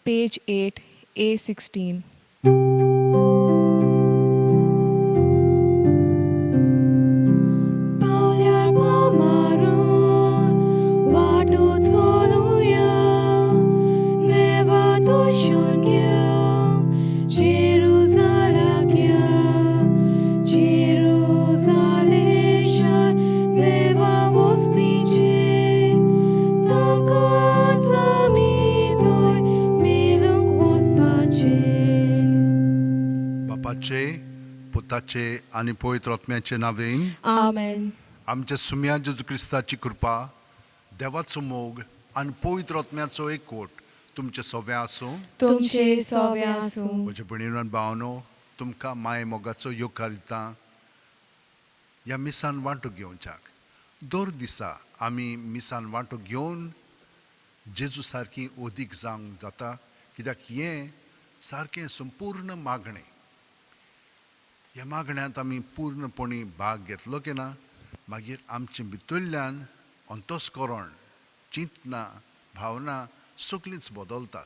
Page 8, A16. पावल्यार पाव मारून वाटो चलुया, देवा दर्शन घेवंक जेरुजालाक या. जेरुजालेम शार देवा वस्तीचें, ताकाच आमी थंय मेळूंक वचपाचें. बापाचे, पुताचे आनी पवित्र आत्म्याचे नांवेन. आमेन. आमच्या सुम्या जेजू क्रिस्ताची कृपा, देवाचो मोग आनी पवित्र आत्म्याचो एकवट तुमचे सोबे आसूं. तुमचे सोबे आसूं. म्हजे भयणीनो आनी भावनो, तुमकां माये मोगाचो येवकार दिता ह्या मिसान वांटो घेवच्याक. दर दिसा आमी मिसान वांटो घेवन जेजू सारकी अदीक जावंक जाता, कित्याक हें सारकें संपूर्ण मागणें. ह्या मागण्यांत आमी पूर्णपणी भाग घेतलो की ना, मागीर आमचे भितरल्यान अंतस्करण, चिंतना, भावना सगळींच बदलतात.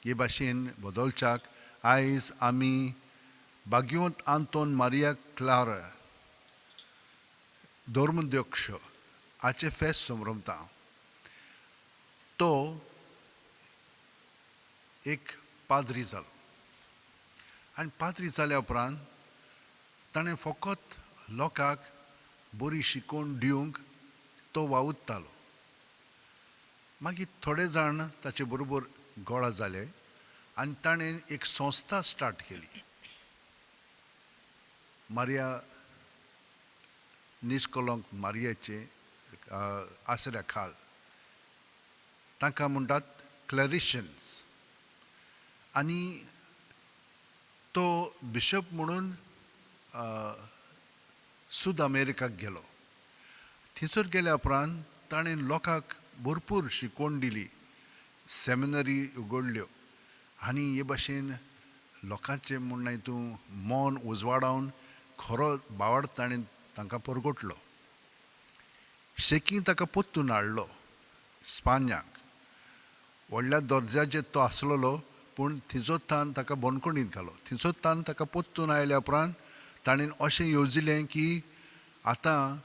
हे भाशेन बदलच्याक आयज आमी भाग्यवंत आंतोन मारिया क्लारा धर्मध्यक्ष हाचें फेस्त समरमता. तो एक पाद्री जालो आनी पाद्री जाल्या उपरांत ताणें फकत लोकांक बरी शिकवण दिवंक तो वावुरतालो. मागीर थोडे जाण ताचे बरोबर गोळा जाले आनी ताणें एक संस्था स्टार्ट केली, मारिया निस्कलंक मारियाचे आसऱ्या खाल. तांकां म्हणटात क्लॅरिशन्स. आनी तो बिशप म्हणून सुद अमेरिकाक गेलो. थंयसर गेल्या उपरांत ताणें लोकांक भरपूर शिकवण दिली, सेमिनरी उगडल्यो आनी हे भाशेन लोकांचें म्हणणें तूं मन उजवाडावन खरो बावड ताणें तांकां परगटलो. शेकी ताका परतून हाडलो स्पान्याक. व्हडल्या दर्जाचेर तो आसलेलो, पूण थंयचो तान ताका बंदखणींत घालो. थंयचो तान ताका परतून आयल्या उपरांत ताणें अशें येवजिलें की आतां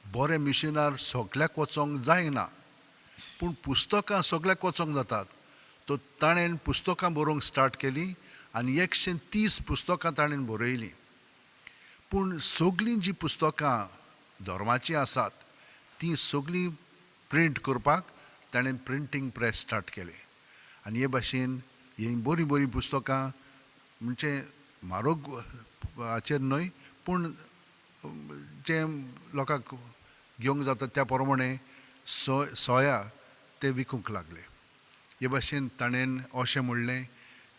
बरें मिशनार सगल्याक वचोंक जायना, पूण पुस्तकां सगल्याक वचोंक जातात. तो ताणें पुस्तकां बरोवंक स्टार्ट केलीं आनी 130 पुस्तकां ताणें बरयलीं. पूण सगळीं जीं पुस्तकां धर्माचीं आसात तीं सगळीं प्रिंट करपाक ताणें प्रिंटींग प्रेस स्टार्ट केलें. आनी हे भाशेन हीं बरीं बरीं पुस्तकां म्हणजे म्हारोग हाचेर न्हय, पूण जें लोकांक घेवंक जाता त्या प्रमाणे सोया ते विकूंक लागले. हे भाशेन ताणें अशें म्हणलें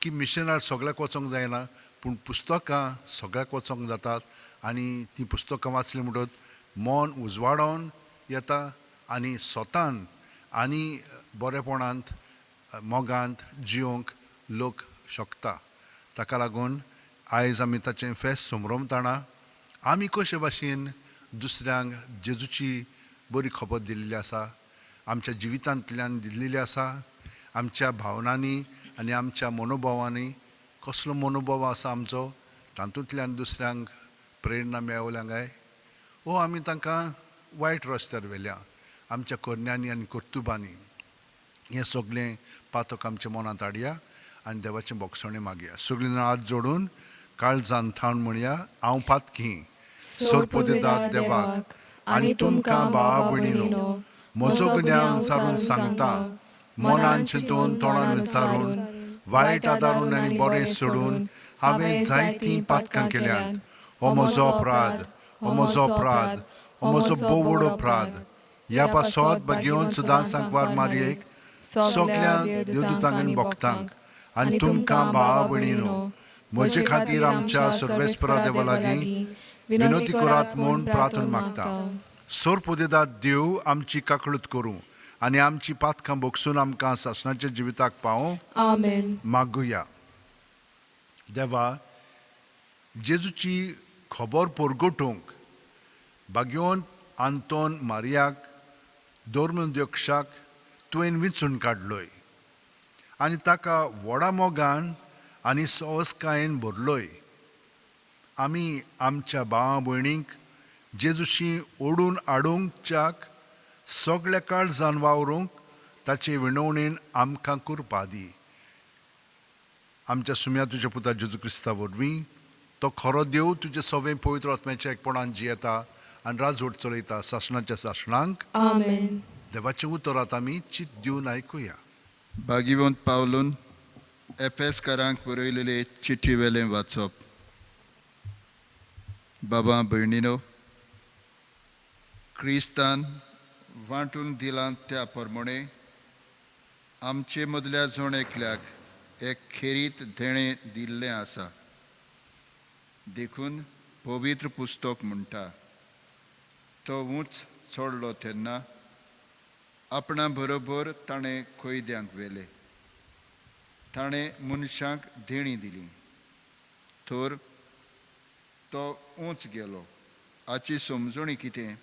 की मिशनार सगळ्याक वचोंक जायना, पूण पुस्तकां सगळ्याक वचोंक जातात आनी तीं पुस्तकां वाचलीं म्हणटकच मन उजवाडोवन येता आनी स्वतान आनी बरेपणांत मोगांत जियोंक लोक शकता. ताका लागून आयज आमी ताचें फेस्त समरमताना आमी कशे भाशेन दुसऱ्यांक जेजूची बरी खबर दिल्ली आसा, आमच्या जिवितांतल्यान दिल्ली आसा, आमच्या भावनांनी आनी आमच्या मनोभावांनी कसलो मनोभाव आसा आमचो, तातूंतल्यान दुसऱ्यांक प्रेरणा मेळवल्या काय वो आमी तांकां वायट रस्त्यार व्हेल्या आमच्या करण्यांनी आनी कर्तुबांनी. हें सगळें पातक आमच्या मनांत हाडया आनी देवाचें बोगसणें मागया. सगळीं जाणां हात जोडून काळजान थावन म्हणया, हांव पातकी सोरपोदेदाद देवाक आनी तुमकां भावा भयणीनो म्हजो गुन्यांव विचारून सांगता, मनान चिंतून तोंडान विचारून वायट आदारून आनी बरें सोडून हांवें जायतीं पातकां केल्यांत. हो म्हजो अपराध, हो म्हजो अपराध, हो म्हजो भोव व्हड अपराध. ह्या पासत भाग्योवन सदांच सांकवार मारयेक सगल्या देवदूतांक आनी भक्तांक आनी तुमकां भावा भयणीनो म्हजे खातीर आमच्या सर्वेस्परा देवा लागीं विनोती करात म्हूण प्रार्थना मागता. सोरपोदेदाद देव आमची काकळूत करूं आनी आमची पातकां भोगसून आमकां सासणाच्या जिविताक पावों. आमेन. मागुया. देवा, जेजूची खबर परगटूंक भाग्यवंत आंतोन मारियाक धर्मध्यक्षाक तुवें विंचून काडलोय आनी ताका व्हडा मोगान आनी सवसकायेन भरलोय. आमी आमच्या भावा भयणींक जेजूशी ओडून हाडूंकच्याक सगळ्या काळजान वावरूंक ताचे विणवणेन आमकां कुरपा दी. आमच्या सुम्या तुज्या पुता जेजू क्रिस्ता वरवीं तो खरो देव तुजे सवें पवित्र आत्म्याच्या एकपणान जियेता आनी राजवट चलयता सासणाच्या सासणांक. आमेन. देवाचें उतर आतां आमी चित दिवन आयकुया. भागिवंत पावलून एफेसकारांक बरयलेले चिठी वेलें वाचप. बाबा भयणीनो, क्रिस्तान वांटून दिलां त्या प्रमाणे आमचे मदल्या जण एकल्याक एक खेरीत देणें दिल्लें आसा. देखून पवित्र पुस्तक म्हणटा, तो ऊंच चडलो तेन्ना आपणा बरोबर ताणें कैद्यांक व्हेले, ताणें मनशांक देणीं दिली. तर तो ऊंच गेलो हाची समजणी कितें?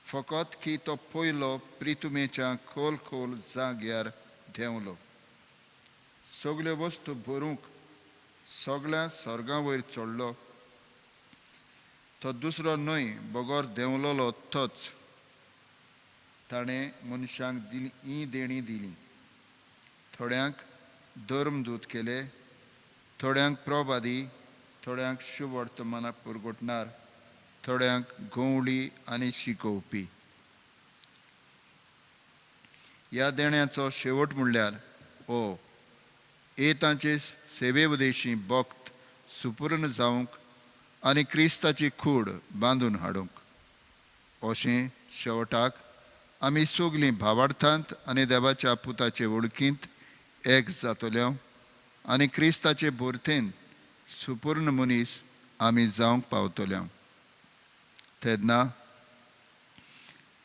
फकत की तो पयलो प्रितुमेच्या खोल खोल जाग्यार देंवलो, सगल्यो वस्तू भरूंक सगळ्या स्वर्गा वयर चडलो. तो दुसरो न्हय बगर देंवलोलो तोच. ताणें मनशांक दिली ही देणीं दिली. थोड्यांक धर्मदूत केले, थोड्यांक प्रवादी, थोड्यांक शुभवर्तमानाक पुरगुटणार, थोड्यांक गंवळी आनी शिकोवपी. ह्या देण्याचो शेवट म्हणल्यार हो ए तांचे सेवे उदेशी भक्त सुपूर्ण जावंक आनी क्रिस्ताची कूड बांदून हाडूंक. अशें शेवटाक आमी सगलीं भावार्थांत आनी देवाच्या पुताचे वळखींत एक जातल्यो आनी क्रिस्ताचे भरतेन सुपूर्ण मनीस आमी जावंक पावतल्यो. तेन्ना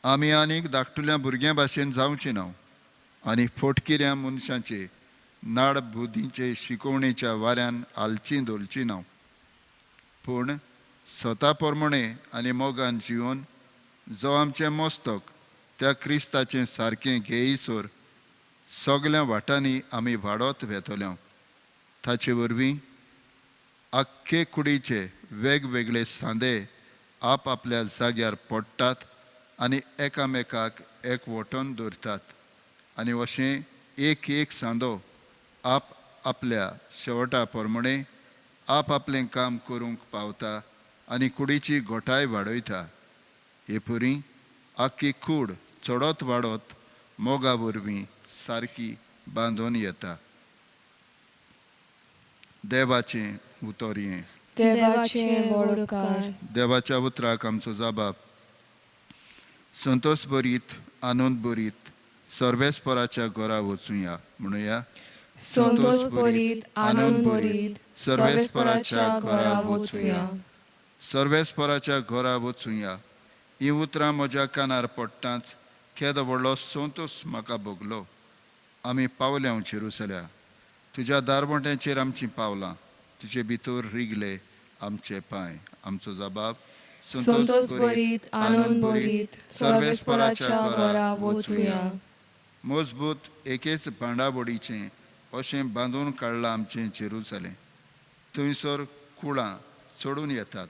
आमी आनीक धाकटुल्या भुरग्यां भाशेन जावची ना आनी फोटकिऱ्या मनशांचे नाड बुद्धीचे शिकोवणेच्या वाऱ्यान हालची धोलची ना, पूण स्वता प्रमाणे आनी मोगान जिवन जो आमचें मस्तक त्या क्रिस्ताचें सारकें घेयसर सगल्या वाटांनी आमी वाडत वेतल्या. ताचे वरवीं आख्खे कुडीचे वेगवेगळे सांदे आप आपल्या जाग्यार पडटात आनी एकामेकाक एकवटून दवरतात आनी अशें एक एक सांदो आप आपल्या शेवटा प्रमाणे आप आपलें काम करूंक पावता आनी कुडीची घटाय वाडयता. हे पुरी आख्खी कूड चडत वाडत मोगा वरवीं सारकी बांदून येता. देवाचें उतर हें. देवाचे व्हड उपकार. देवाच्या उतराक आमचो जबाब. संतोष बरीत आनंद बरीत सर्वेस्पराच्या घरा वचुया म्हणुया. संतोष बरीत आनंद बरीत सर्वेस्पराच्या घरा वचुया. सर्वेस्पराच्या घरा वचुया ही उतरां म्हज्या कानार पडटांच केदो व्हडलो संतोष म्हाका भोगलो. आमी पावल्या जेरुसल्या, तुज्या दारवंट्याचेर आमचीं पावलां, तुजे भितर रिगले आमचे पांय. आमचो जबाब. संतोष बरीत आनंद बरीत सर्वेस्पराच्या घरा वचुया. मजबूत एकेच भांडावडीचें अशें बांदून काडलां आमचें जेरुसलें. थंयसर कुळां चडून येतात,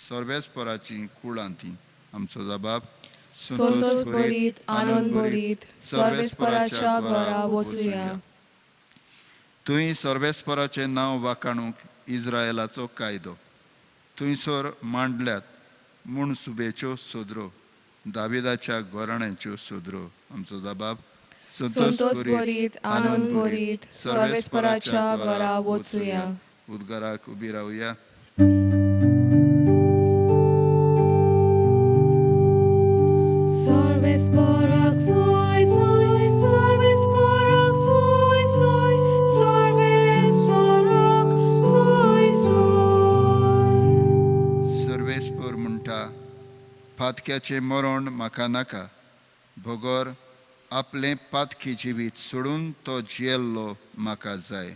सर्वेस्पराचीं कुळां तीं. आमचो जबाब. संतोष बरीत आनंद बरीत सर्वेस्पराच्या घरा वचुया. थंय सर्वेस्पराचें नांव वाखाणूंक इस्रायलाचो कायदो थंयसर मांडल्यात म्हूण सुबेच्यो सदरो, दाविदाच्या घराण्याच्यो सदरो. आमचो जबाब. संतोष बरीत आनंद बरीत सर्वेस्पराच्या घरा वचुया. उद्गाराक उबी रावया. Sarvesparak soy soy, sarvesparak soy soy, sarvesparak soy soy. Sarveshwar म्हणटा, पातक्याचें मरण म्हाका नाका, बगर आपलें पातकी जिवीत सोडून तो जियेल्लो म्हाका जाय.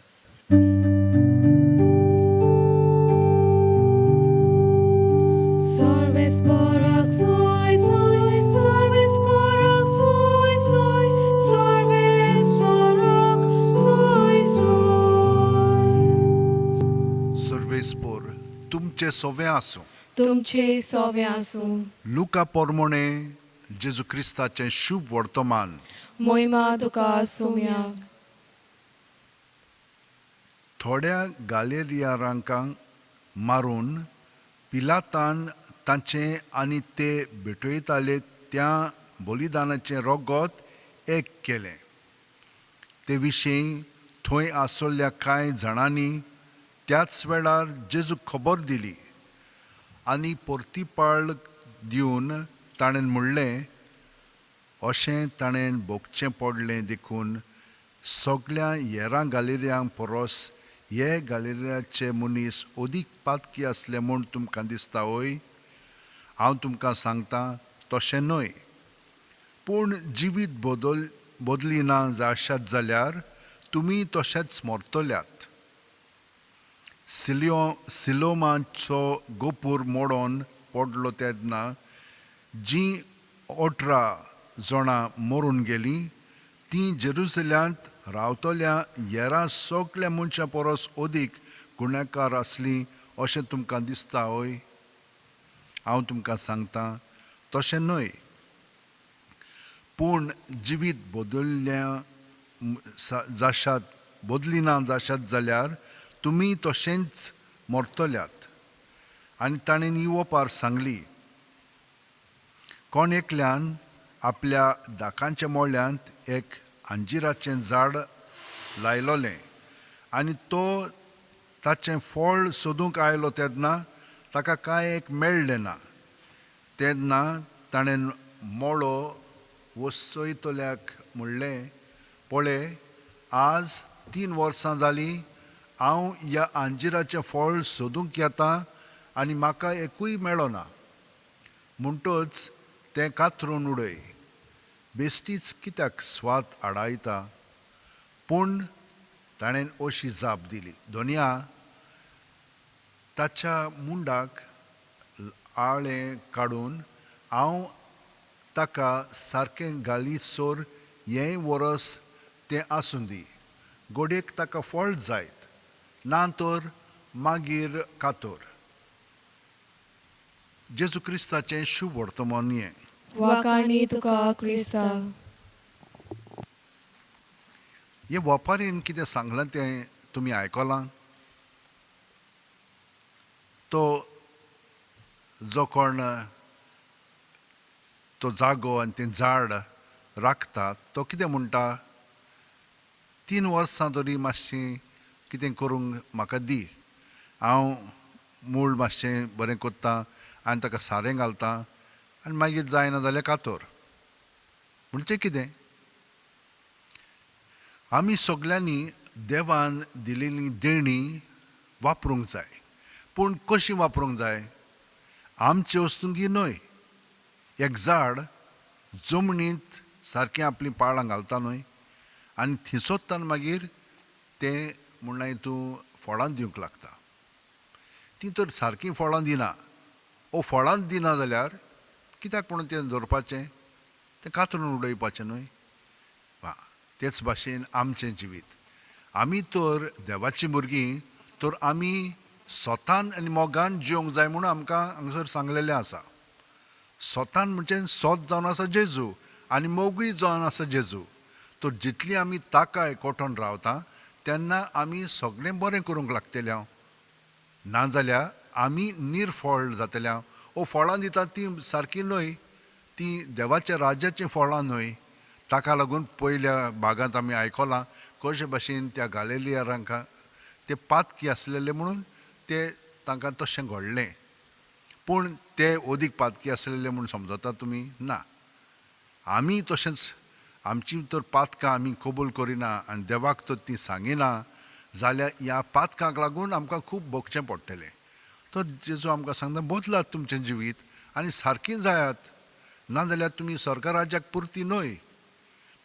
Sarvesparak soy soy, sarvesparak soy soy, sarvesparak तुमचे सोवे आसूं. तुमचे सोवे आसूं. लुका पोरमोणे जेजू क्रिस्ताचें शुभ वर्तमान. मोहिमा तुका सोम्या. थोड्या गालेरियारांकांक मारून पिलातान तांचें आनी ते भेटयताले त्या बलिदानाचें रगत एक केलें. ते विशीं थंय आसलेल्या कांय जाणांनी त्याच वेळार जेजूक खबर दिली आनी परतीपाळ दिवन ताणें म्हणलें, अशें ताणें भोगचें पडलें देखून सगळ्या हेरां गालेरियां परस हे गालेरियाचे मनीस अदीक पातकी आसले म्हूण तुमकां दिसता हय? हांव तुमकां सांगता तशें न्हय, पूण जिवीत बदली ना जाशात जाल्यार तुमी तशेंच मरतल्यात. सिलोमाचो गोपूर मोडोन पडलो तेन्ना जीं 18 जाणां मरून गेलीं तीं जेरुसल्यांत रावतल्या हेरां सगल्या मनशां परस अदीक गुन्यांवकार आसलीं अशें तुमकां दिसता हय? हांव तुमकां सांगता तशें न्हय, पूण जिवीत बदलल्या जाशात बदली ना जाशात जाल्यार तुमी तशेंच मरतल्यात. आनी ताणें ही ओपार सांगली, कोण एकल्यान आपल्या दाकांच्या मोळ्यांत एक अंजिराचें झाड लायलोलें आनी तो ताचें फळ सोदूंक आयलो तेन्ना ताका कांय एक मेळ्ळें ना. तेन्ना ताणें मोळो वसयतल्याक म्हणलें, पळय आज 3 वर्सां जालीं हांव ह्या अंजिराचें फळ सोदूंक येता आनी म्हाका एकूय मेळना, म्हणटच तें कातरून उडय, बेश्टीच कित्याक स्वाद आडायता? पूण ताणें अशी जाप दिली, दोनया ताच्या मुंडाक आळें काडून हांव ताका सारकें घाली सोर हें वरस तें आसूं दी, गोडयेक ताका फळ जायत ना तर मागीर कातोर. जेजू क्रिस्ताचें शुभ वर्तमान हें. वाकाणी तुका क्रिस्ता. हे वपारीन कितें सांगलां तें तुमी आयकलां? तो जो कोण तो जागो आनी तें झाड राखता तो कितें म्हणटा, 3 वर्सां तरी मातशें कितें करूंक म्हाका दी, हांव मूळ मातशें बरें कोत्ता आनी ताका सारें घालता आनी मागीर जायना जाल्यार कातोर. म्हणजे कितें, आमी सगल्यांनी देवान दिलेली देणी वापरूंक जाय. पूण कशी वापरूंक जाय? आमचे वस्तुंकी न्हय. एक झाड जमनींत सारकें आपलीं पाळां घालता न्हय, आनी थिंसोत्तान मागीर तें म्हणल्यार तूं फळां दिवंक लागता. तीं तर सारकीं फळां दिना, ओ फळां दिना जाल्यार कित्याक म्हणून तें दवरपाचें, तें कातरून उडयपाचें न्हय. वा तेच भाशेन आमचें जिवीत, आमी तर देवाचीं भुरगीं, तर आमी स्वतान आनी मोगान जिवंक जाय म्हणून आमकां हांगासर सांगलेलें आसा. स्वतान म्हणजे सोत जावन आसा जेजू आनी मोगूय जावन आसा जेजू. तर जितली आमी ताका एकवटून रावता तेन्ना आमी सगळें बरें करूंक लागतले हांव, नाजाल्यार आमी निर्फळ जातले हांव. ओ फळां दिता तीं सारकीं न्हय, तीं देवाच्या राज्याचीं फळां न्हय. ताका लागून पयल्या भागांत आमी आयकलां कशे भाशेन त्या गालेलियारांकां ते पातकी आसलेले म्हणून ते तांकां तशें घडलें. पूण ते अदीक पातकी आसलेले म्हूण समजता तुमी? ना, आमी तशेंच आमची तर पातकां आमी कबूल करिना आनी देवाक तर तीं सांगिना जाल्यार ह्या पातकांक लागून आमकां खूब भोगचें पडटलें. तर जेजू आमकां सांगता, बदलात तुमचें जिवीत आनी सारकीं जायात, नाजाल्यार तुमी सरकार राज्याक पुरती न्हय.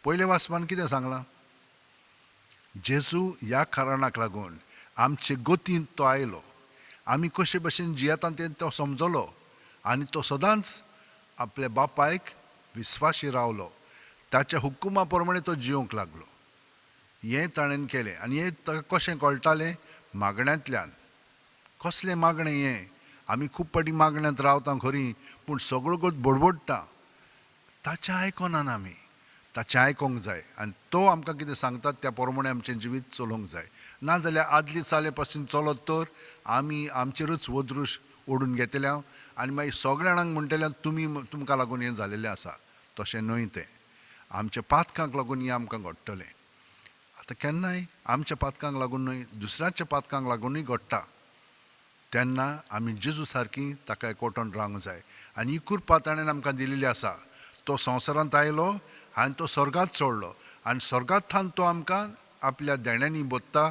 पयले वाचपान कितें सांगलां, जेजू ह्या कारणाक लागून आमचे गतींत तो आयलो, आमी कशे भशेन जियेता तें तो समजलो आनी तो सदांच आपल्या बापायक विस्वाशी रावलो, ताच्या हुकुमा प्रमाणे तो जिवंक लागलो. हें ताणें केलें आनी हें ताका कशें कळटालें? मागण्यांतल्यान. कसलें मागणें हें? आमी खूब फावटी मागण्यांत रावता खरी, पूण सगळो गोत बडबडटा, ताचें आयकनान आमी. ताचें आयकोंक जाय आनी तो आमकां कितें सांगता त्या प्रमाणे आमचें जिवीत चलोवंक जाय. नाजाल्यार आदली चाले पासून चलत तर आमी आमचेरूच वदृश ओडून घेतल्या आनी मागीर सगळ्या जाणांक म्हणटल्या तुमी तुमकां लागून हें जालेलें आसा. तशें न्हय तें, आमच्या पातकांक लागून हें आमकां घडटलें. आतां केन्नाय आमच्या पातकांक लागून न्हय, दुसऱ्याच्या पातकांक लागूनय घडटा. तेन्ना आमी जेजू सारकी ताका एकवटून रावंक जाय. आनी ही कृपा ताणें आमकां दिलेली आसा. तो संवसारांत आयलो आनी तो स्वर्गांत चडलो आनी स्वर्गांतल्यान तो आमकां आपल्या देण्यांनी बोत्ता.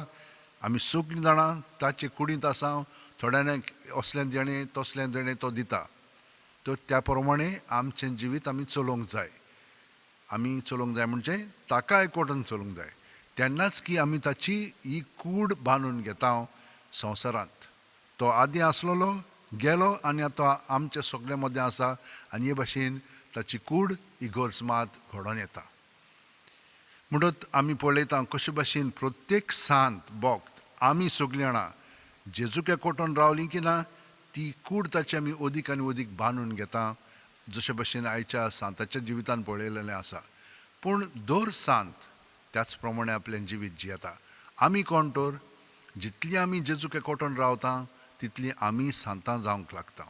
आमी सगळीं जाणां ताचे कुडींत आसा, थोड्यांनी असलें देणें तसलें देणें तो दिता. तर त्या प्रमाणे आमचें जिवीत आमी चलोवंक जाय. आमी चलोवंक जाय म्हणजे ताका एकवटून चलोवंक जाय. तेन्नाच की आमी ताची ही कूड बांदून घेता संवसारांत. तो आदीं आसलेलो गेलो आनी आतां आमच्या सगल्या मदें आसा आनी हे भाशेन ताची कूड ही गरज मात घडोवन येता. म्हणटच आमी पळयता कशे भाशेन प्रत्येक सांत भक्त आमी सगळीं जाणां जेजूक एकवटून रावलीं की ना, ती कूड ताची आमी अदीक आनी अदीक बांदून घेता, जशे भाशेन आयच्या सांताच्या जिवितान पळयलेलें आसा. पूण दर सांत त्याच प्रमाणे आपलें जिवीत जियेता. आमी कोण तर जितली आमी जेजूक एकवटून रावता तितली आमी सांतां जावंक लागता.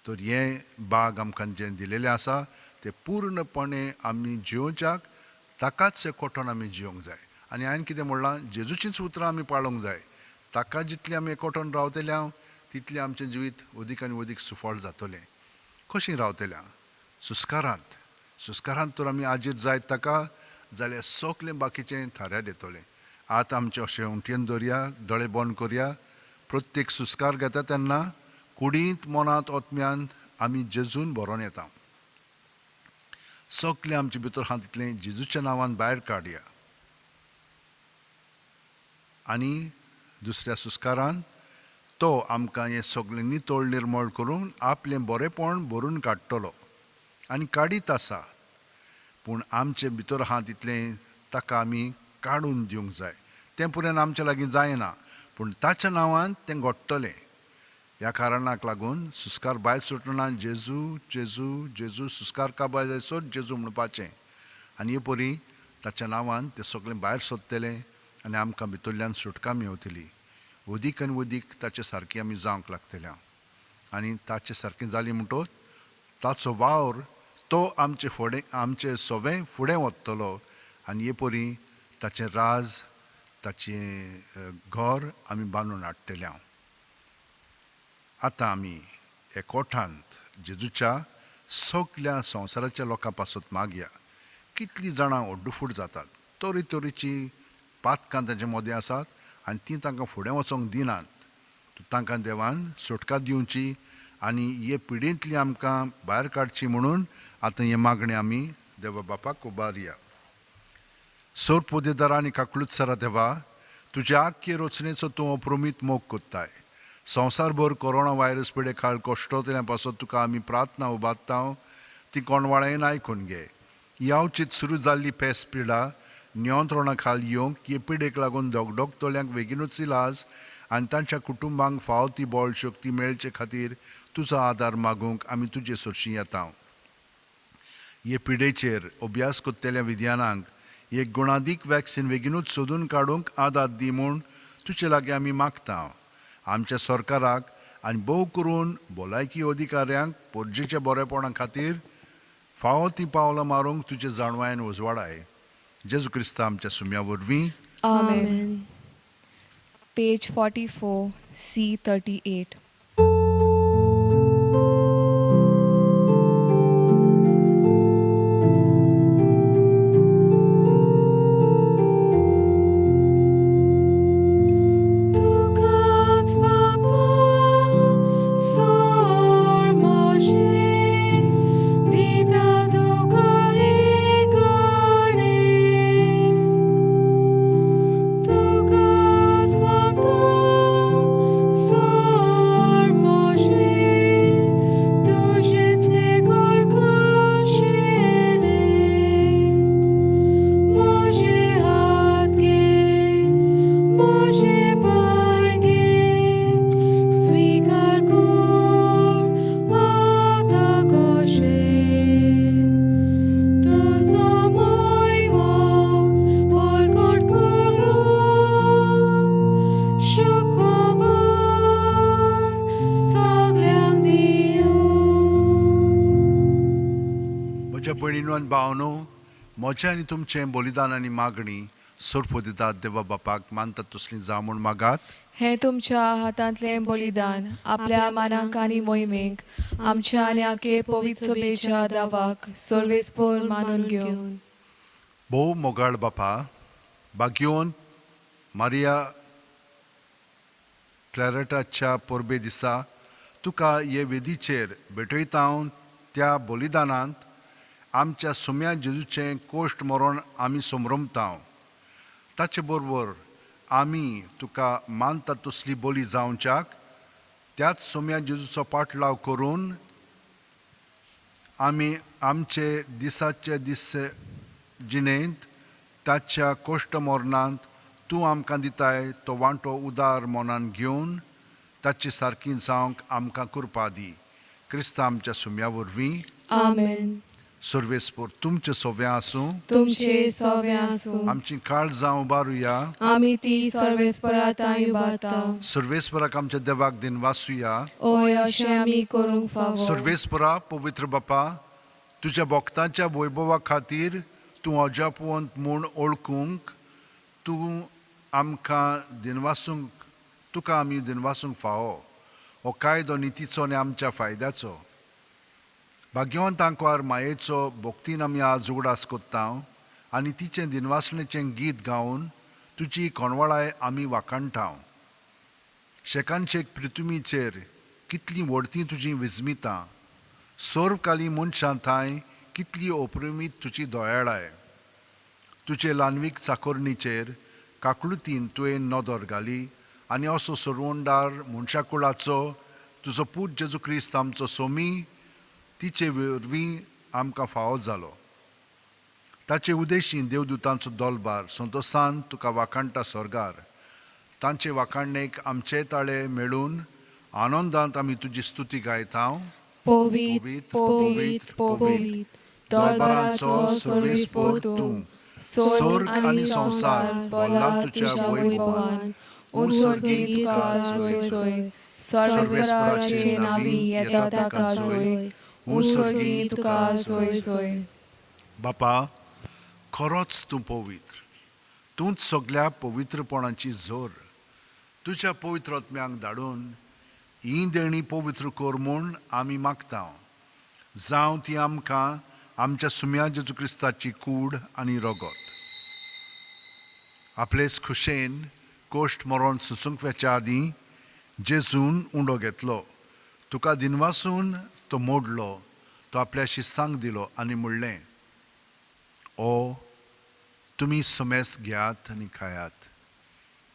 तर हें बाग आमकां जें दिलेलें आसा तें पूर्णपणे आमी जियोवच्याक ताकाच एकवटून आमी जियोंक जाय. आनी हांवें कितें म्हणलां, जेजूचींच उतरां आमी पाळोंक जाय. ताका जितलें आमी एकवटून रावतले हांव तितलें आमचें जिवीत अदीक आनी अदीक सुफळ जातलें. कशीं रावतल्या सुस्कारांत, सुस्कारांत तर आमी आजीर जायत ताका जाल्यार सगलें बाकीचें थाऱ्यार येतलें. आतां आमचें अशें उंटयेन दवरया, दोळे बंद करया. प्रत्येक सुस्कार घेता तेन्ना कुडींत मनांत आत्म्यान आमी जेजून भरोन येता. सगलें आमचे भितर आहा तितलें जेजूच्या नांवान भायर काडया. आनी दुसऱ्या सुस्कारान तो आमकां हें सगळें नितळ निर्मळ करून आपलें बरेपण भरून काडटलो आनी काडीत आसा. पूण आमचे भितर आहा तितलें ताका आमी काडून दिवंक जाय. तें पुराय आमच्या लागीं जायना, पूण ताच्या नांवान तें घडटलें. ह्या कारणाक लागून सुस्कार भायर सुटना जेजू जेजू जेजू सुस्कार काबार जायसर जेजू म्हणपाचें. आनी हे परी ताच्या नांवान तें सगळें भायर सोदतलें आनी आमकां भितरल्यान सुटका मेवतली. अदीक आनी अदीक ताचे सारकी आमी जावंक लागतल्या. आनी ताचे सारकें जाली म्हणटच ताचो वावर तो आमचे फुडें आमचे सवें फुडें वतलो आनी हे परी ताचें राज ताचें घर आमी बांदून हाडटले. हांव आतां आमी एकवटांत जेजूच्या सगल्या संवसाराच्या लोकां पासत मागया. कितलीं जाणां ओड्डुफूट जातात, तरेतरेचीं पातकां तांचे मदें आसात आनी तीं तांकां फुडें वचोंक दिनात. तांकां देवान सुटका दिवची आनी हे पिडेंतली आमकां भायर काडची म्हणून आतां हें मागणें आमी देवा बापाक उबारया. सोर पोदेदारा आनी काकलुत्सरा देवा, तुज्या आख्खे रचनेचो तूं अप्रमीत मोग कोत्ताय. संवसारभर कोरोना व्हायरस पिडे खाल कश्टोतल्या पासत तुका आमी प्रार्थना उबारता, ती कोणवाळ्यान आयकून घे. यावचीत सुरू जाल्ली पेस पिडा नियंत्रणा खाल येवंक हे पिडेक लागून धगधगतल्यांक बेगीनूच इलाज आनी तांच्या कुटुंबांक फाव ती बळ शक्ती मेळचे खातीर तुजो आदार मागूंक आमी तुजे सरशीं येता. हे पिडेचेर अभ्यास करतल्या विज्ञानांक एक गुणादीक वॅक्सिन बेगीनूच सोदून काडूंक आदार दी म्हूण तुजे लागीं आमी मागता. आमच्या सरकाराक आनी भोव करून भलायकी अधिकाऱ्यांक पोरजेच्या बरेपणा खातीर फावो ती पावलां मारूंक तुजे जाणवायेन उजवाडाय. जेजू क्रिस्ता आमच्या सुम्या वरवीं. Amen. Page 44, C38. तुकाच बापा सोर मोशे दिता तुका एकाने. तुकाच बापा सोर म्हज्या भयणीनो आनी भावनो, म्हजें आनी तुमचें बलिदान आनी मागणी सोरपो दितात देवा बापाक मानतात तसली जावं म्हूण मागात. हें तुमच्या हातांतलें बलिदान आपल्या मानाक आनी मोहिमेक आमच्या आनी आखे पवित्र सभेच्या दावाक सर्वेस्पोर मानून घेवन. भोव मोगाळ बापा, भाग्यवंत मारिया क्लॅरटाच्या परबे दिसा तुका हे वेदीचेर भेटयता हांव. त्या बलिदानांत आमच्या सुम्या जेजूचें कोश्ट मरण आमी समरमता. ताचे बरोबर आमी तुका मानता तसली बोली जावच्याक त्याच सोम्या जेजूचो पाटलाव करून आमी आमचे दिसाचे दीस जिणेंत ताच्या कोश्ट मरणांत तूं आमकां दिताय तो वांटो उदार मनान घेवन ताचे सारकी जावंक आमकां कृपा दी. क्रिस्ता आमच्या सुम्या वरवीं. आमेन. सर्वेस्पोर तुमचे सोव्यां आसूं. तुमचे सोव्यां आसूं. आमची काळजां उबारुया. आमी ती सर्वेस्परा तांय उबारता. सर्वेस्पराक आमच्या देवाक दिनवासुया. ओय अशें आमी करूंक फावो. सर्वेस्परा पवित्र बापा, तुज्या भक्तांच्या वैभवा खातीर तूं अजापवंत म्हूण ओळखूंक तूं आमकां दिनवासूंक, तुका आमी दिनवासूंक फावो. हो कायदो नितीचो आनी आमच्या फायद्याचो. भाग्यवंत आंकवार मायेचो भक्तीन आमी आज उगडास कोत्ता आनी तिचें दिनवासणेचें गीत गावन तुजी कोणवळाय आमी वाखाणटा. शेकानशेक पृथ्वीचेर कितलीं व्हडतीं तुजीं विस्मितां, सोर्वकाली मनशां थांय कितली अपरिमीत तुजी दयाळाय. तुजे ल्हानवीक चाकोरणीचेर काकळुतीन तुवें नदर घाली आनी असो सरवंडार मनशाकुळाचो तुजो पूत जेजू क्रिस्त आमचो सोमी तिचे वरवीं आमकां फावो जालो. ताचे उदेशी देवदूतांचो दोलबार संतोसान तुका वाखाणटा स्वर्गार. तांचे वाखाणणेक आमचे ताळे मेळून आनंदांत आमी तुजी स्तुती गायता. पवित्र पवित्र पवित्र दरबाराचो सर्वेस्पोर तूं, स्वर्ग आनी संवसार भरला तुज्या वैभवान. उत्सर्गी तुका सोय सोय, सर्वेस्पराचे नांवी येता ताका सोय, उत्सर्गी तुका सोय सोय. बापा, खरोच तूं पवित्र, तूंच सगल्या पवित्रपणाची जोर. तुज्या पवित्र आत्म्यांक धाडून ही देणी पवित्र कर म्हूण आमी मागता. जावं ती आमकां आमच्या सुम्या जेजू क्रिस्ताची कूड आनी रगत. आपलेच खुशेन कोश्ट मरण सुसूंक वेच्या आदीं जेजून उंडो घेतलो, तुका दिनवासून तो मोडलो, तो आपल्या शिस्तांक दिलो आनी म्हणलें, ओ तुमी समेस घेयात आनी खायात,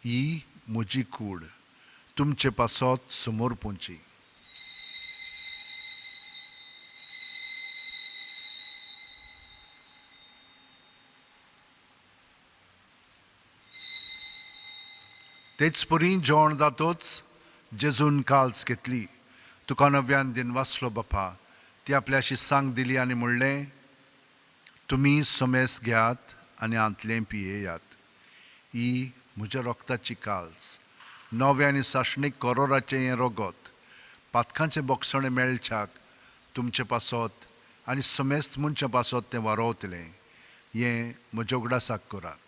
ही म्हजी कूड तुमचे पासत समोर पोंची. तेच परी जेवण जातोच जेजून काल्स घेतली, तुका नव्यान दिनवासलो बापा, ती आपल्या शिस्तांक दिली आनी म्हणलें, तुमी समेस घेयात आनी हांतलें पियेयात, ही म्हज्या रक्ताची काल्स, नवें आनी सासणीक करोराचें हें रगत, पातकांचें बोगसणें मेळच्याक तुमचे पासत आनी समेस्त मनशां पासत तें वारोवतलें, हें म्हज्या उगडासाक करात.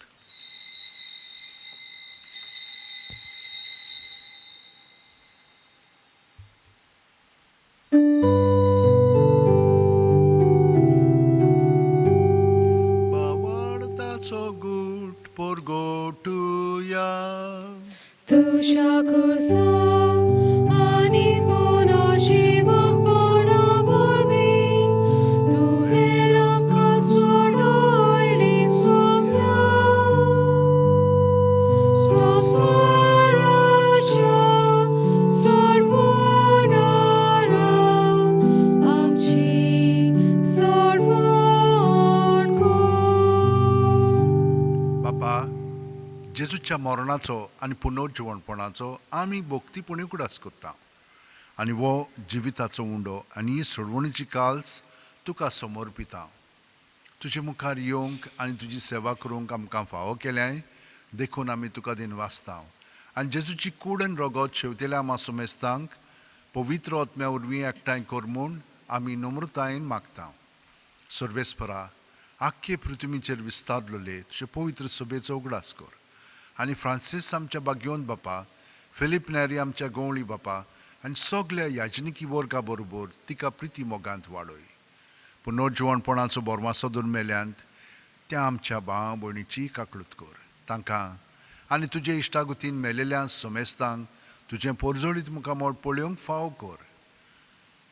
बावडताचो गूट पोरगोटुया. तुज्या कुसा आनी पुनर्जिवपणा वरवीं तुवें आमकां सोडयली सोम्या. संवसाराच्या सोडवणारा आमची सोडवण कर. बापा, जेजूच्या मरणाचो आनी पुनर्जिवणपणाचो आमी भक्तीपणी उगडास करता आनी हो जिविताचो उंडो आनी ही सोडवणीची काल्स तुका समर्पिता. तुजे मुखार येवंक आनी तुजी सेवा करूंक आमकां फावो केल्याय देखून आमी तुका दिनवासता. आनी जेजूची कूड आनी रगत शेवतेल्या आमा सुमेस्तांक पवित्र आत्म्या वरवीं एकठांय कर म्हूण आमी नम्रतायेन मागता. सर्वेस्परा, आख्खे पृथ्वीचेर विस्तारलेले तुजे पवित्र सभेचो उगडास कर आनी फ्रांसीस आमच्या बागयोन बापा, फिलीप नेरी आमच्या गवळी बापा आनी सगल्या याजनिकी वर्गा बरोबर तिका प्रिती मोगांत वाडय. पुनर्जिवणपणाचो बोरमासो दुर्मेल्यांत त्या आमच्या भाव भयणीची काकळूत कर. तांकां आनी तुजे इश्टागुतीन मेलेल्या सोमेस्तांक तुजें पोरजोळीत मुखामळ पळोवंक फावो कर.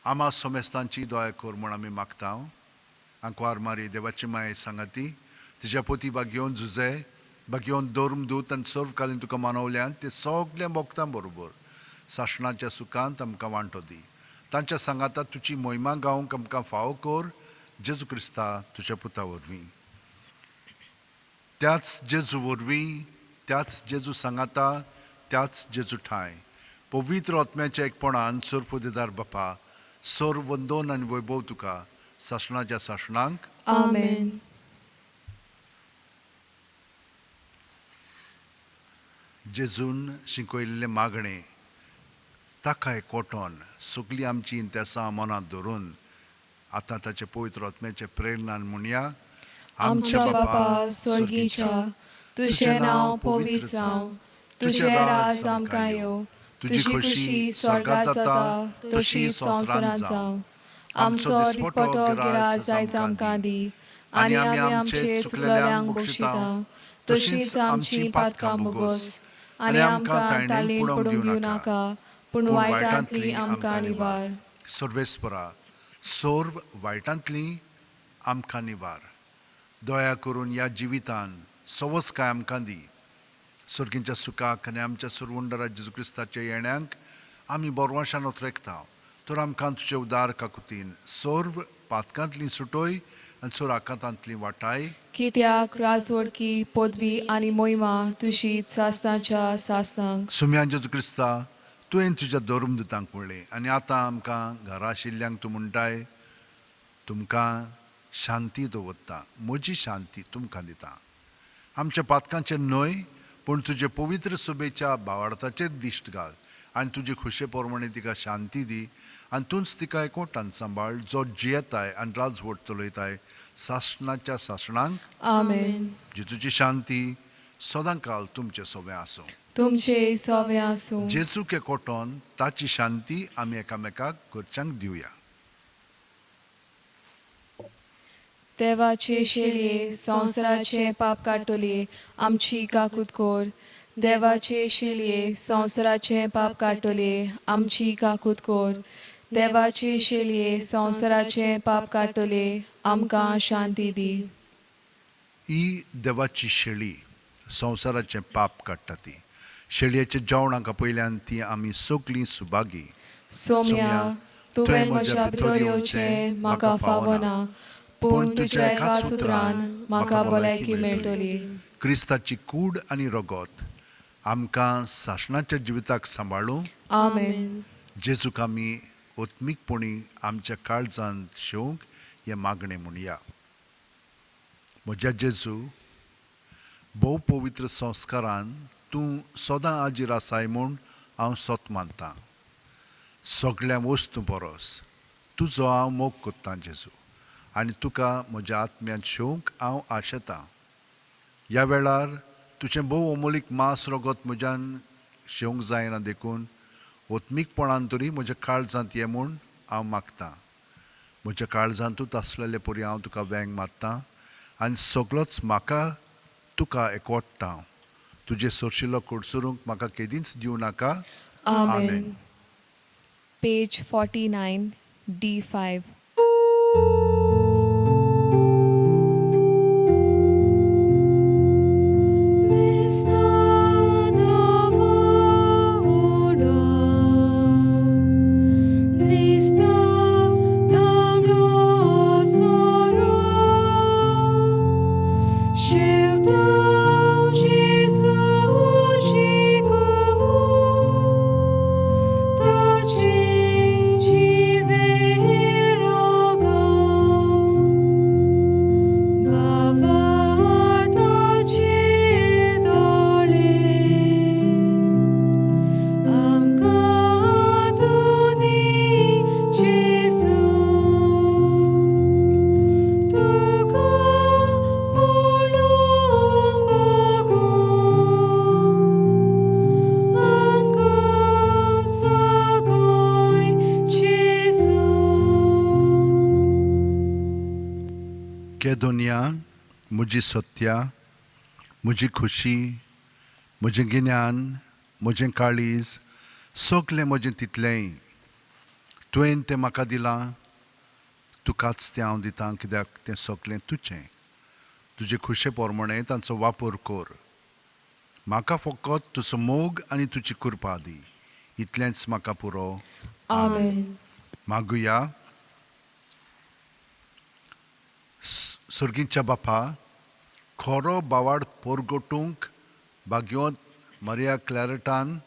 आमा सोमेस्तांची दया कर म्हूण आमी मागता. आंकवार मारी देवाची माये सांगाती तिज्या पोती बागयोन जुजे बागयोन धर्मदूत आनी सर्वकालीन तुका मानवल्यान ते सगल्या भोगतां बरोबर सासणाच्या सुखांत आमकां वांटो दी. तांच्या सांगाता तुजी मोहिमा गावंक आमकां फावो कर, जेजू क्रिस्ता तुज्या पुता वरवीं. त्याच जेजू वरवीं, त्याच जेजू सांगाता, त्याच जेजू ठांय पवित्र आत्म्याच्या एकपणान सर्वपदेदार बापा, सर्व वंदन आनी वैभव तुका सासणाच्या सासणांक. आमेन. जेजून शिकयल्लें मागणें ताका एकवटोन सगळीं आमची इंतेसां मनांत धरून आतां ताचे पवित्र आत्म्याचे प्रेरणान म्हणया. आमच्या बापा स्वर्गीच्या, तुजें नांव पवित्र जावं, तुजें राज आमकां येवं, तुजी खुशी स्वर्गात जाता तशी संवसारांत जावं. आमचो दिसपटो गिरास आयज आमकां दी आनी आमी आमचे चुकलेल्यांक बक्षिता तशीच आमची पातकां मुगोस आनी आमकां तालीन पडूंक दिवं नाका, पूण वायटांतली आमकां निवार. सर्वेस्परा, सर्व वायटांतली आमकां निवार. दया करून ह्या जिवितान सवसकाय आमकां दी. सर्गींच्या सुखाक आनी आमच्या सुरवंडरा जेजू क्रिस्ताच्या येण्यांक आमी बोरवाशान ओतरेकता. तर आमकां तुजे उदार काकुतीन सर्व पातकांतली सुटोय आनी सर्व आकांतांतली वाटाय. कित्याक राजवडकी पदवी आनी मोहिमा तुजी सासणाच्या सासणांक. सुम्यान जेजू क्रिस्ता, तुवें तुज्या धर्मदुतांक म्हणलें आनी आतां आमकां घरा आशिल्ल्यांक तूं म्हणटाय, तुमकां शांती दवरता, म्हजी शांती तुमकां दिता. आमच्या पातकांचेर न्हय पूण तुजे पवित्र सभेच्या भावार्थाचेर दिश्ट घाल आनी तुजे खुशे प्रमाणे तिका शांती दी आनी तूंच तिका एकवटान सांबाळ, जो जियेताय आनी राजवट चलयताय सासणाच्या सासणांक. आमेन. जेजूची शांती सदांकाल तुमचे सोबे आसूं. तुमचे सोबे आसूं. जेजूक एकवटोन ताची शांती आमी एकामेकाक घरच्यांक दिवया. देवाचे शेळये संवसाराचे पाप काडटले आमची काकूत कर. देवाचे शेळये संवसाराचे पाप काडटले आमची काकूत कर. देवाचे शेळये संवसाराचे पाप काडटले आमकां शांती दी. ही देवाची शेळी संवसाराचें पाप काडटा. ती शेळयेच्या जेवणाक पयल्यान ती आमी सगळीं सुभागी. सोम्या, तुवें म्हज्या भितर येवचें म्हाका फावना, पूण तुज्या एकाच उतरान म्हाका भलायकी मेळटली. क्रिस्ताची कूड आनी रगत आमकां सासणाच्या जिविताक सांबाळूं. आमेन. जेजूक आमी आत्मीकपणी आमच्या काळजांत शेवंक हें मागणें म्हणया. म्हज्या जेजू, भोव पवित्र संस्कारान तूं सदां आजीर आसाय म्हूण हांव सत मानतां. सगळ्या वस्तूं परस तुजो हांव मोग कोत्तां जेजू, आनी तुका म्हज्या आत्म्यांत शेवंक हांव आशेतां. ह्या वेळार तुजें भोव अमोलीक मांस रगत म्हज्यान शेवंक जायना, देखून आत्मीकपणान तरी म्हज्या काळजांत ये म्हूण हांव मागतां. म्हज्या काळजांतूच आसलेले परी हांव तुका वेंग मारतां आनी सगळोच म्हाका तुका एकवटता. तुजें सोरशिल्लो कडसरूंक म्हाका केदींच दिवं नाका. आमेन. Page 49, D5. Jive गे दुनिया, म्हजी सत्या, म्हजी खुशी, म्हजें गिन्यान, म्हजें काळीज, सगलें म्हजें तितलेंय तुवें तें म्हाका दिलां, तुकाच तें हांव दितां, कित्याक तें सगलें तुजें. तुजे खुशे प्रमाणें तांचो वापर कर. म्हाका फकत तुजो मोग आनी तुजी कृपा दी, इतलेंच म्हाका पुरो. आमेन. मागुया. सर्गीच्या बापा, खरो बावाड पोरगोटूंक भाग्योत मरिया क्लॅरटान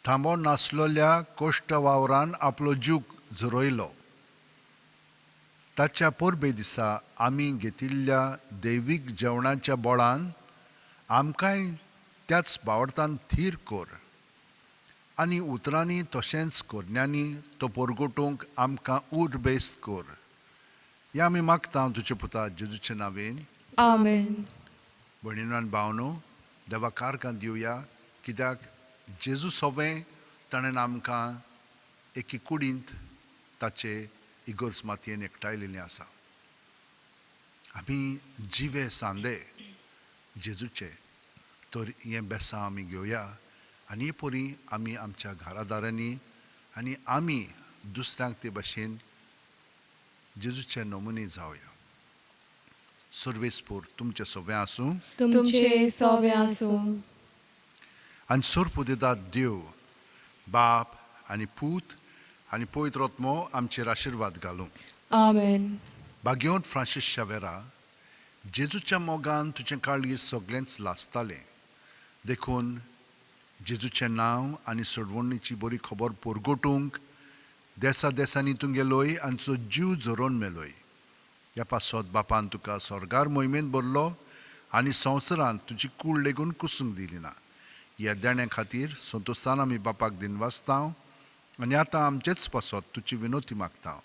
थांबो नासलोल्या कोश्ट वावरान आपलो जीव झरयलो. ताच्या परबे दिसा आमी घेतिल्ल्या दैवीक जेवणाच्या बोळान आमकांय त्याच बावडतान थीर कर आनी उतरांनी तशेंच करण्यांनी तो पोरगोटूंक आमकां उर्बेस्त कर. हें आमी मागता तुजे पुता जेजूचे नांवेन. आमेन. भयणीनो आनी भावनो, देवा कारकां दिवया, कित्याक जेजू सोवें ताणें आमकां एके कुडींत ताचे इगर्ज मातयेन एकठांयलेली आसा. आमी जिवे सांदे जेजूचे, तर हें बेसांव आमी घेवया आनी हे परी आमी आमच्या घरादारांनी आनी आमी दुसऱ्यांक ते भाशेन जेजूचे नमुने जावया. सर्वेस्पोर तुमचें सगळें आसूं. तुमचे सोवे आसूं. आनी सोरपुदेदात देव बाप आनी पूत आनी पवित्र आत्मो आमचेर आशिर्वाद घालूं. आमेन. भाग्यवंत फ्रांसीस शावेरा, जेजूच्या मोगान तुजें काळगीत सगळेंच लासतालें, देखून जेजूचें नांव आनी सोडवणीची बरी खबर पोरगोटूंक देसा देसांनी तूं गेलोय आनी तुजो जीव झरोवन मेलोय. ह्या पासत बापान तुका स्वर्गार मोहिमेंत भरलो आनी संवसारांत तुजी कूड लेगून कुसूंक दिली ना. ह्या देण्या खातीर संतोशान आमी बापाक दिनवासता आनी आतां आमचेच पासत तुजी विनोती मागता.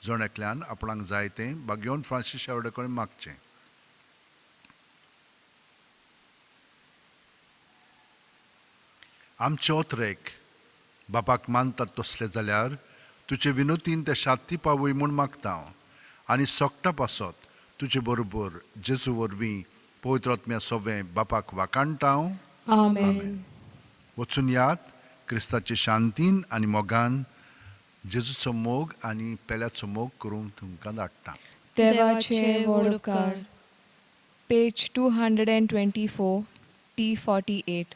जण एकल्यान आपणाक जाय तें भाग्यवंत फ्रांसीस शावेरा कडेन मागचें. आमचे ओतरेक बापाक मानतात तसले जाल्यार तुजे विनोतीन ते शांती पावय म्हूण मागता हांव आनी सोकटा पासत तुजे बरोबर जेजू वरवीं पवित्र आत्म्या सोवें बापाक वाखाणटा हांव. आमेन. वचून यात क्रिस्ताचे शांतीन आनी मोगान जेजूचो मोग आनी पेल्याचो मोग करूंक तुमकां धाडटा. देवाचे व्हड उपकार. Page 224, T 48.